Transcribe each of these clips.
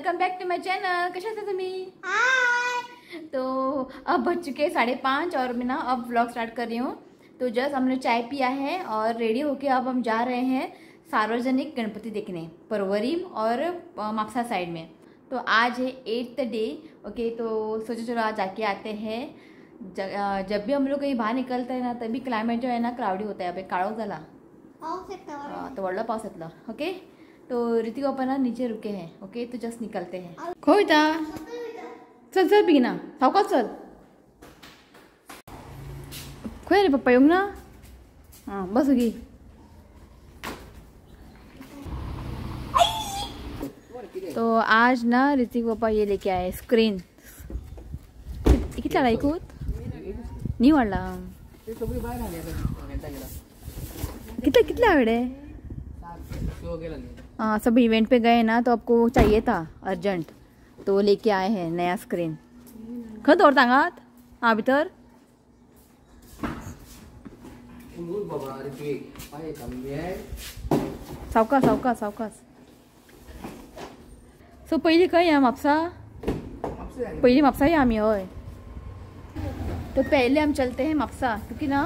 Welcome back to my channel. कैसे थे तुम्ही? तो अब बज चुके 5:30 और मैं ना अब व्लॉग स्टार्ट कर रही हूँ। तो जस्ट हमने चाय पिया है और रेडी होके अब हम जा रहे हैं सार्वजनिक गणपति देखने परवरी और मापसा साइड में। तो आज है 8th day. Okay, तो सोचो चलो आज जाके आते हैं। जब भी हम लोग कहीं बाहर निकलते हैं ना तभी क्लाइमेट जो है ना क्लाउडी होता है। अबे काळोख झाला तो व्हडलो पावस येतलो। ओके, तो ऋतिक बापा ना नीचे रुके हैं। ओके, तो जस्ट निकलते हैं। खोयता चल चल बेगीना सावकाश चल। खंय रे पप्पा येवंक ना? हाँ बस गी। तो आज ना ऋतिक पापा ये लेके आए स्क्रीन। कितला लायकूत न्ही वाडला कितना कितना आवड़े। हाँ, सब इवेंट पे गए ना तो आपको चाहिए था अर्जेंट, तो लेके आए हैं नया स्क्रीन। खंय दवरता हांगात? हाँ भितर सावकाश सावकाश सावकाश। सो पयलीं खंय या म्हापसा? पयलीं म्हापसा या आमी। हय, तो पहले हम चलते हैं म्हापसा क्योंकि ना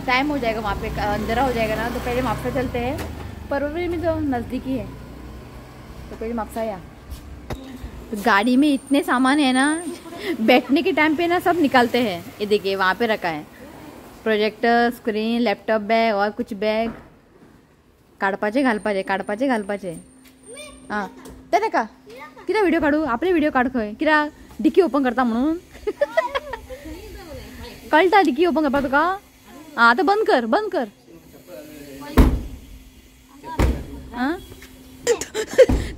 टाइम हो जाएगा वहाँ पे, अंधेरा हो जाएगा ना, तो पहले म्हापसा चलते हैं। परवरी में तो नज़दीकी है, तो पहले म्हापसा या। तो गाड़ी में इतने सामान है ना, बैठने के टाइम पे ना सब निकालते हैं। ये देखिए वहाँ पे रखा है प्रोजेक्टर, स्क्रीन, लैपटॉप बैग और कुछ बैग। काडपाचे घालपाचे काडपाचे घालपाचे। हाँ ते का कितें व्हिडिओ काडू? आपले व्हिडिओ काड खंय कित्याक डिकी ओपन करता म्हणून कळटा डिकी ओपन करपाक तुका? आं आतां बंद कर बंद कर। आं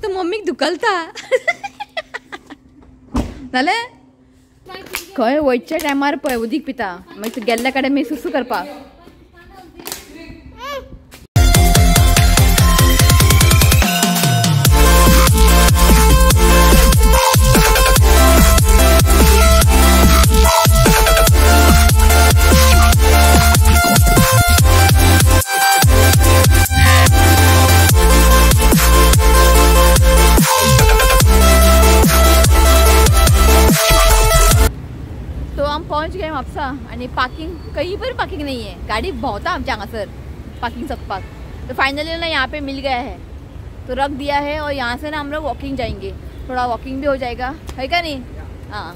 तो मम्मीक दुखलता जालें। खंय वयच्या टायमार पळय उदीक पिता, मागीर गेल्ल्या कडेन मागीर सुसू करपाक। पहुंच गए म्हापसा आणि पार्किंग कहीं पर पार्किंग नहीं है, गाड़ी भोंवता आमच्या हांगासर पार्किंग सोदपाक। तो फाइनली ना यहाँ पे मिल गया है, तो रख दिया है। और यहाँ से ना हम लोग वॉकिंग जाएंगे, थोड़ा वॉकिंग भी हो जाएगा, है क्या नहीं? हाँ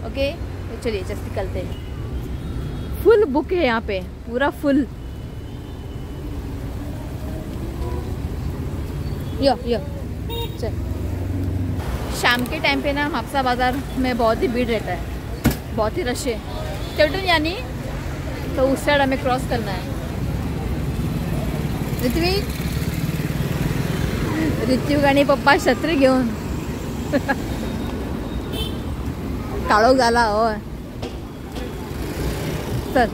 ओके, तो चलिए जस्ट निकलते हैं। फुल बुक है यहाँ पे, पूरा फुल। यो यो चल। शाम के टाइम पे ना म्हापसा बाज़ार में बहुत ही भीड़ रहता है, बहुत ही रश है। चटन यानी तो उस साइड हमें क्रॉस करना है। ऋत्विक ऋत्विक आणि पप्पा छत्री घेऊन काळोख झाला। हो चल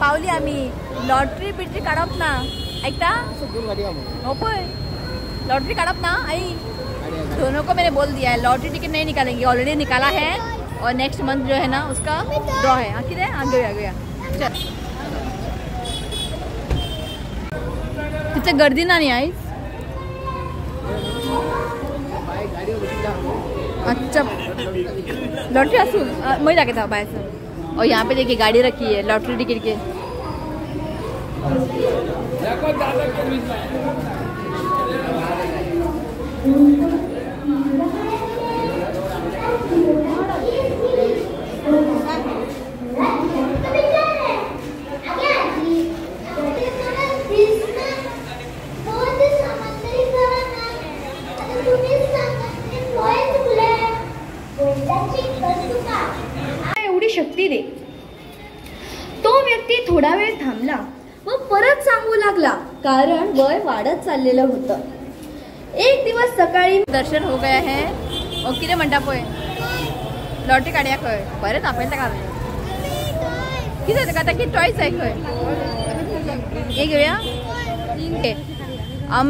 पावली आम्ही। लॉटरी बिटरी काडप ना, ऐकता? हो पळय लॉटरी काडप ना आई। दोनों को मैंने बोल दिया है लॉटरी टिकट नहीं निकालेंगे, ऑलरेडी निकाला है और नेक्स्ट मंथ जो है ना उसका ड्रॉ है। हाँ किधर आ गया गया चल। तिथे गर्दी ना नहीं आई। अच्छा लॉटरी आसू मैं जाके था बाय सर। और यहाँ पे देखिए गाड़ी रखी है लॉटरी टिकट के। एवढी शक्ती दे। तो व्यक्ती थोडा वेळ थांबला व परत सांगू लागला, कारण वय वाढत चाललेलं होतं। एक दिवस सकाळी दर्शन हो गया है। और कितें म्हणटा पळय लॉटरी काडया खंय बरें तापयता का कितें जाता आतां कितें टॉयस जाय खंय हे घेवया। हम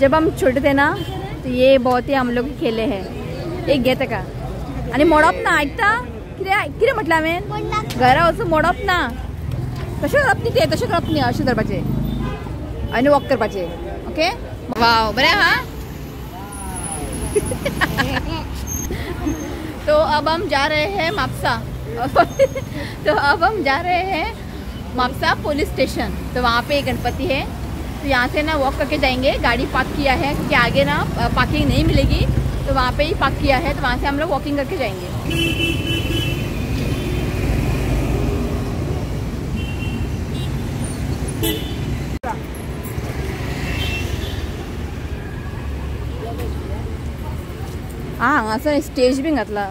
जब हम छोटे थे ना तो ये बहुत ही हम लोग खेले हैं। एक घेता का आनी मोडप ना, आयकता कितें कितें म्हटलें हांवें? घरा वचून मोडप ना, तशें करप न्ही तें, तशें करप न्ही, अशें धरपाचें आनी वॉक करपाचें। ओके। वाव बरे हाँ। तो अब हम जा रहे हैं मापसा। तो अब हम जा रहे हैं मापसा पुलिस स्टेशन। तो वहाँ पे गणपति है, तो यहाँ से ना वॉक करके जाएंगे। गाड़ी पार्क किया है क्योंकि आगे ना पार्किंग नहीं मिलेगी, तो वहाँ पे ही पार्क किया है, तो वहाँ से हम लोग वॉकिंग करके जाएंगे। हाँ हांगासर स्टेज भी घातला।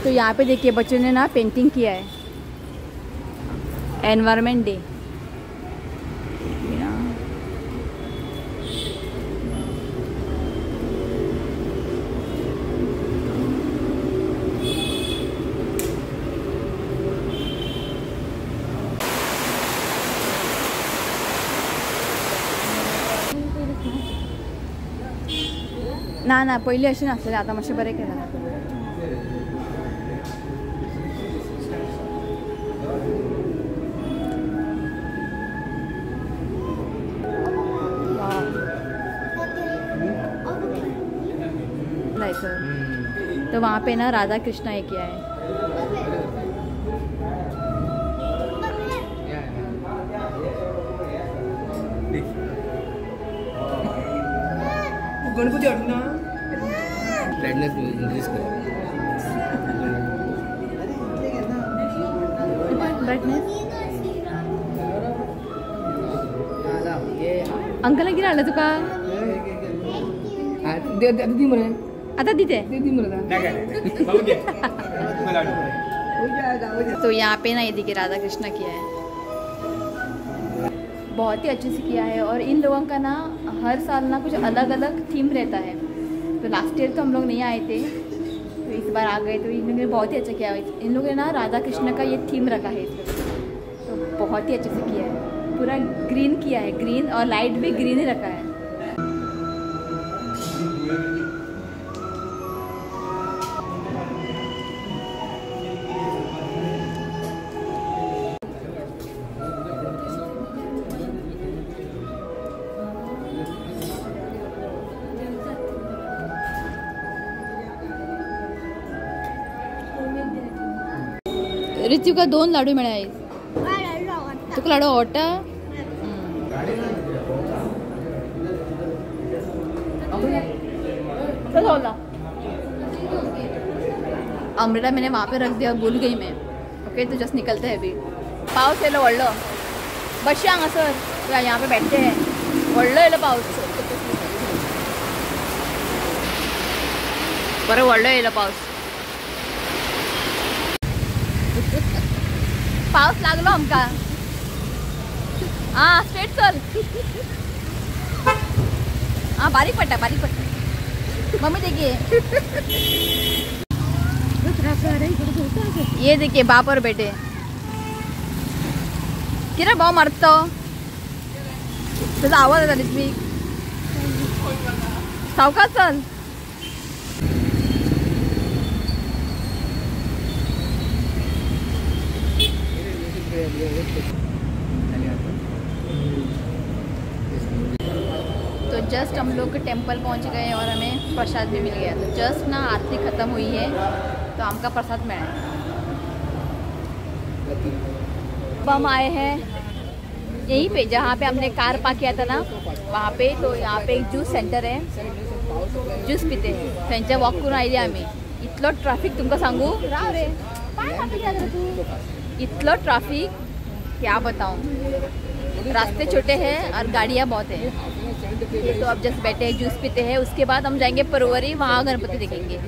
तो यहाँ पे देखिए बच्चों ने ना पेंटिंग किया है, एनवायरनमेंट डे। ना ना पहले अशें नासलें, आतां मातशें बरें केलां। तो वहाँ पे ना राधा कृष्णा ये किया है। गणपति ना ब्राइटनेस इंक्रीज कर, ब्राइटनेस। अंकल कितें हाडलें तुका? दी मरे आता दीते। तो यहाँ पे ना ये देखिए राधा कृष्णा किया है, बहुत ही अच्छे से किया है। और इन लोगों का ना हर साल ना कुछ अलग अलग थीम रहता है। तो लास्ट ईयर तो हम लोग नहीं आए थे, तो इस बार आ गए। तो इन लोगों ने बहुत ही अच्छा किया है। इन लोगों ने ना राधा कृष्ण का ये थीम रखा है इसमें, तो बहुत ही अच्छे से किया है। पूरा ग्रीन किया है, ग्रीन और लाइट भी ग्रीन ही रखा है। ऋतु का 2 लाडू मिळाले। तुका लाडू आवडटा? अम्ब्रेला मैंने वहाँ पे रख दिया, भूल गई मैं। ओके तो जस्ट निकलते हैं अभी। पावस येयलो व्हडलो, बसया हांगासर, यहाँ पे बैठते हैं। व्हडलो येयलो पावस, बरो व्हडलो येयलो पावस। पावस लागलो आमकां। हाँ स्ट्रेट चल। हाँ बारीक पडटा, बारीक पडटा। मम्मी देखिए, ये देखिए बाप और बेटे कितें भाव मारता तो त्याचा आवाज येता ऋत्विक। सावकाश चल। तो जस्ट हम लोग टेंपल पहुंच गए और हमें प्रसाद भी मिल गया। तो जस्ट ना आरती ख़त्म हुई है तो आम का प्रसाद मिला। अब हम आए हैं यहीं पे जहाँ पे हमने कार पार्क किया था ना, वहाँ पे। तो यहाँ पे एक जूस सेंटर है, जूस पीते हैं। थंयच्या वॉक करून आयले आमी। इतलो ट्राफिक तुमकां सांगू, राव रे पांय मारता कित्याक तूं, इतलो ट्रैफिक क्या बताऊं। रास्ते छोटे हैं और गाड़ियाँ बहुत हैं। तो अब जस्ट बैठे हैं, जूस पीते हैं, उसके बाद हम जाएंगे परवरी, वहाँ गणपति देखेंगे।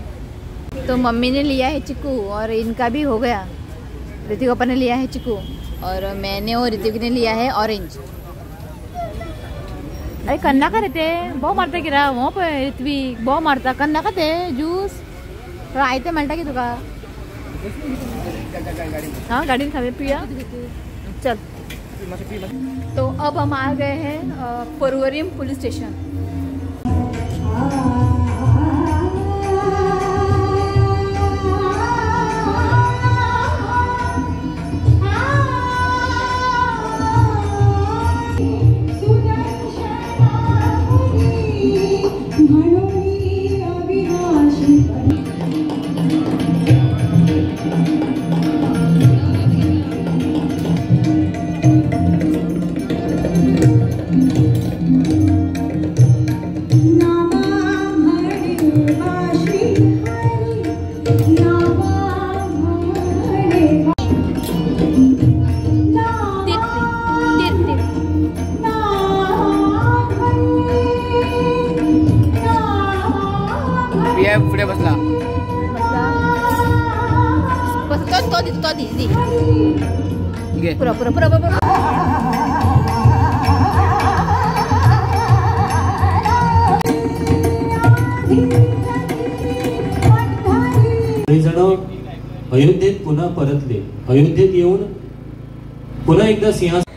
तो मम्मी ने लिया है चिकू और इनका भी हो गया। ऋतिक पापा ने लिया है चिकू और मैंने और ऋतिक ने लिया है ऑरेंज। अरे कन्ना का रहते बहुत मारता किरा वो पे ऋत्विक बहुत मारता कन्ना का ते जूस आयते मिलता की तुका। हाँ गाड़ी में पिया चल। तो अब हम आ गए हैं परवरिम पुलिस स्टेशन। पिया फुडें बसला बस तो तो दी तो दी दी पुरो पुरो पुरो पुरो जण अयोध्येत पुन्हा परतले. अयोध्येत येऊन पुन्हा एकदा सिंहासन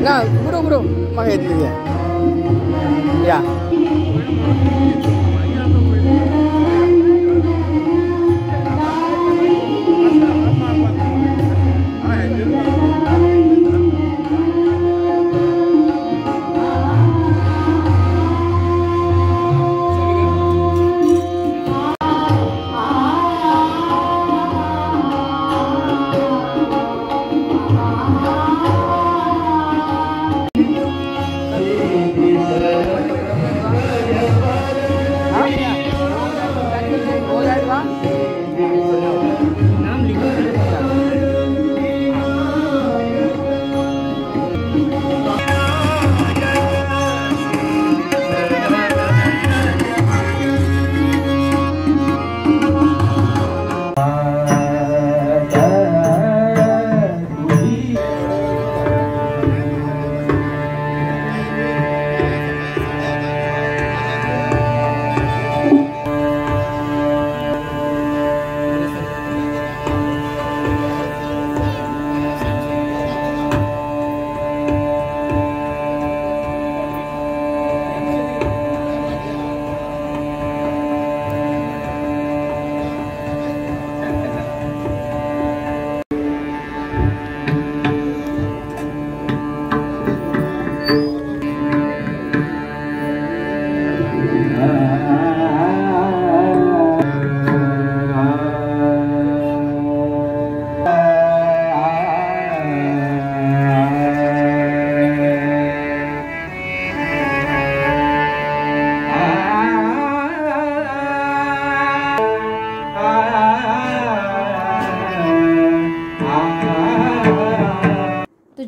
ना बुरो बुरो मग या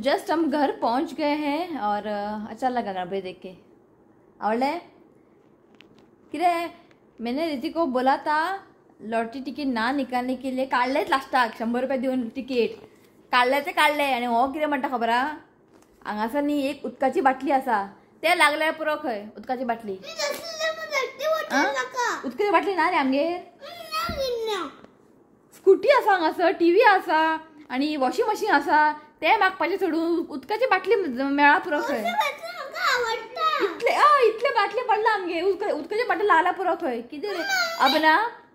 जस्ट हम घर पहुंच गए हैं और अच्छा लगा गणपति देख के. आवडले किरे मैंने रिति को बोला था लॉटरी तिकीट ना निकालने के लिए. काडलेच लास्टाक 100 रुपये दिवन तिकीट काडले ते काडले. आनी हो कितें म्हणटा खबर आहा, हांगासर न्ही एक उदकाची बाटली आसा, ते लागल्यार पुरो खंय उदकाची बाटली. उदकाची बाटली ना रे आमगेर, स्कुटी आसा हांगासर, टीव्ही आसा आनी वॉशिंग मशीन आसा, ते मागपाचें सोडून उदकाची बाटली मेळा पुरो खंय. इतले इतले बाटली पडला आमगे, उदकाची बाटली लागला पुरो खंय. कितें रे. अब ना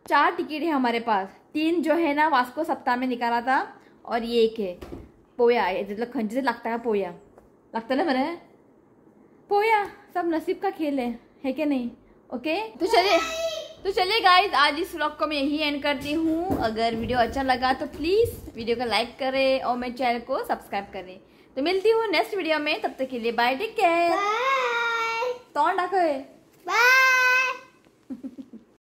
4 टिकट है हमारे पास, 3 जो है ना वास्को सप्ताह में निकाला था और ये एक है. पोया मतलब खंयचे लागता का पोया लागता ना मरे पोया, सब नसीब का खेल है क्या नहीं. ओके तो चलिए गाइज, आज इस व्लॉग को मैं यही एंड करती हूँ. अगर वीडियो अच्छा लगा तो प्लीज़ वीडियो को लाइक करें और मेरे चैनल को सब्सक्राइब करें. तो मिलती हूँ नेक्स्ट वीडियो में, तब तक के लिए बाय, टेक केयर. तोंड दाखव. बाय.